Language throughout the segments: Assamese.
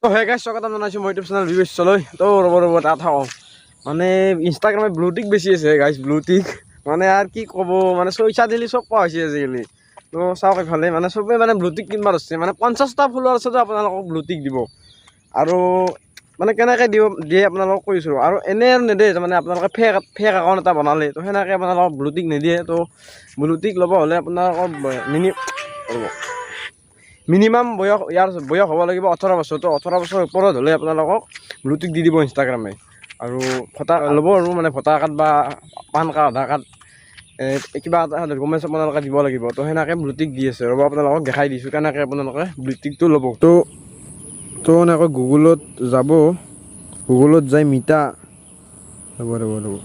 তো হে গাইছ, স্বাগতম জনাইছোঁ মই ইউটিউব চেনেল বিবেচলৈ। তো ৰ'ব ৰ'ব, তাত থাকক। মানে ইনষ্টাগ্ৰামে ব্লুটিক বেছি আছে গাইছ, ব্লুটিক মানে আৰু কি ক'ব, মানে পইচা দিলে চব পোৱা হৈছে আজিকালি। তো চাওক এইফালে মানে চবেই মানে ব্লুটিক কিনিব ধৰিছে। মানে 50টা ফলোৱাৰ্ছতো আপোনালোকক ব্লুটিক দিব। আৰু মানে কেনেকৈ দিব দিয়ে আপোনালোকক কৈছোঁ। আৰু এনেই আৰু নিদিয়ে, মানে আপোনালোকে ফেক একাউণ্ট এটা বনালে তো সেনেকৈ আপোনালোকক ব্লুটিক নিদিয়ে। তো ব্লুটিক ল'ব হ'লে আপোনালোকৰ মিনিমাম বয়স, ইয়াৰ বয়স হ'ব লাগিব 18 বছৰ। তো 18 বছৰৰ ওপৰত হ'লে আপোনালোকক ব্লুটিক দি দিব ইনষ্টাগ্ৰামে। আৰু ভোটাৰ ল'ব আৰু মানে ভোটাৰ কাৰ্ড বা পান কাৰ্ড, আধাৰ কাৰ্ড, কিবা এটা ডকুমেণ্টছ আপোনালোকে দিব লাগিব। তো সেনেকৈ ব্লুটিক দি আছে। ৰ'ব, আপোনালোকক দেখাই দিছোঁ কেনেকৈ আপোনালোকে ব্লুটিকটো ল'ব। তো এনেকৈ গুগলত যাব, গুগলত যাই মিটা, ৰ'ব ৰ'ব ৰ'ব,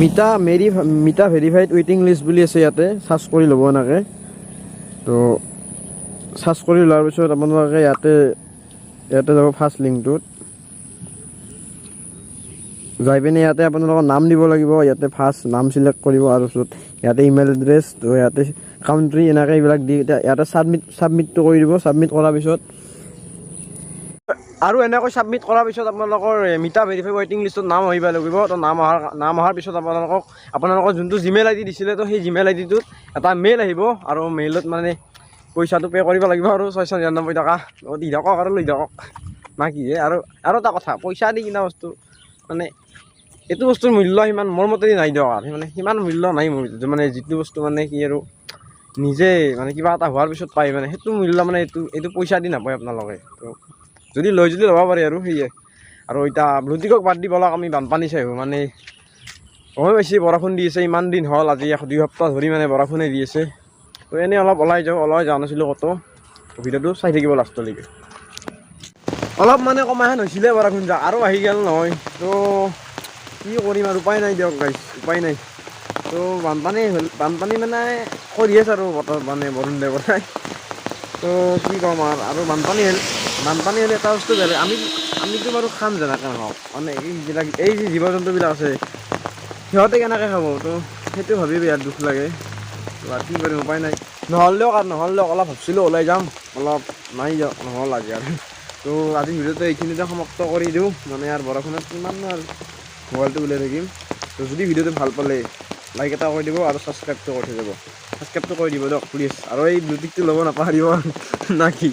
মিটা মেৰি মিটা ভেৰিফাইড ৱেইটিং লিষ্ট বুলি আছে, ইয়াতে চাৰ্চ কৰি ল'ব এনেকৈ। তো চাৰ্চ কৰি লোৱাৰ পিছত আপোনালোকে ইয়াতে যাব, ফাৰ্ষ্ট লিংকটোত যাই পিনে ইয়াতে আপোনালোকৰ নাম দিব লাগিব। ইয়াতে ফাৰ্ষ্ট নাম চিলেক্ট কৰিব আৰু পিছত ইয়াতে ইমেইল এড্ৰেছ, তো ইয়াতে কাউণ্ট্ৰি, এনেকৈ এইবিলাক দি এতিয়া ইয়াতে ছাবমিটটো কৰি দিব। ছাবমিট কৰাৰ পিছত আৰু এনেকৈ ছাবমিট কৰাৰ পিছত আপোনালোকৰ মিটা ভেৰিফাই ৱেইটিং লিষ্টত নাম আহিব লাগিব। তো নাম অহাৰ পিছত আপোনালোকৰ যোনটো জিমেইল আই ডি দিছিলে, তো সেই জিমেইল আই ডিটোত এটা মেইল আহিব আৰু মেইলত মানে পইচাটো পে' কৰিব লাগিব আৰু 699 টকা। তো দি থাকক আৰু লৈ থাকক না কি হে। আৰু এটা কথা, পইচা দি কিনা বস্তু মানে এইটো বস্তুৰ মূল্য সিমান মোৰ মতেদি নাই দিয়ক। আৰু মানে সিমান মূল্য নাই মোৰ, মানে যিটো বস্তু মানে কি আৰু নিজে মানে কিবা এটা হোৱাৰ পিছত পায়, মানে সেইটো মূল্য মানে এইটো পইচা দি নাপায় আপোনালোকে। তো যদি লৈ যদি ল'ব পাৰে আৰু সেয়ে। আৰু এতিয়া ব্লুটিকক বাদ দি ব'লক আমি বানপানী চাই আহোঁ। মানে গমেই পাইছে বৰষুণ দি আছে, ইমান দিন হ'ল, আজি 1-2 সপ্তাহ ধৰি মানে বৰষুণে দি আছে। তো এনেই অলপ ওলাই যাওঁ, ওলাই যোৱা নাছিলোঁ ক'তো। ভিডিঅ'টো চাই থাকিব লাষ্টলৈকে। অলপ মানে কমাহেন হৈছিলে বৰষুণ যাক, আৰু আহি গ'ল নহয়। তো কি কৰিম আৰু, উপায় নাই দিয়ক গাইছ, উপায় নাই। তো বানপানী হ'ল, বানপানী মানে কৰি আছে আৰু বতৰ মানে বৰুণ দেৱতাই। তো কি ক'ম আৰু, আৰু বানপানী হ'লে এটা বস্তু বেলেগ, আমিতো বাৰু খাম যেনেকৈ নহওক, মানে এইবিলাক এই যি জীৱ জন্তুবিলাক আছে সিহঁতে কেনেকৈ খাব, তো সেইটো ভাবি বিৰাট দুখ লাগে। তো আৰু কি কৰিম, উপায় নাই। নহ'লেও আৰু নহ'লেও অলপ ভাবছিলোঁ ওলাই যাম অলপ, নাই যাওঁ নহ'ল আজি আৰু। তো আজি ভিডিঅ'টো এইখিনিতে সমাপ্ত কৰি দিওঁ, মানে আৰু বৰষুণত কিমান আৰু মোবাইলটো উলিয়াই থাকিম। তো যদি ভিডিঅ'টো ভাল পালে লাইক এটা কৰি দিব আৰু ছাবস্ক্ৰাইবটো কৰি থৈ যাব, ছাবস্ক্ৰাইবটো কৰি দিব দিয়ক প্লিজ। আৰু এই ব্লুটিকটো ল'ব নাপাহৰিব না কি।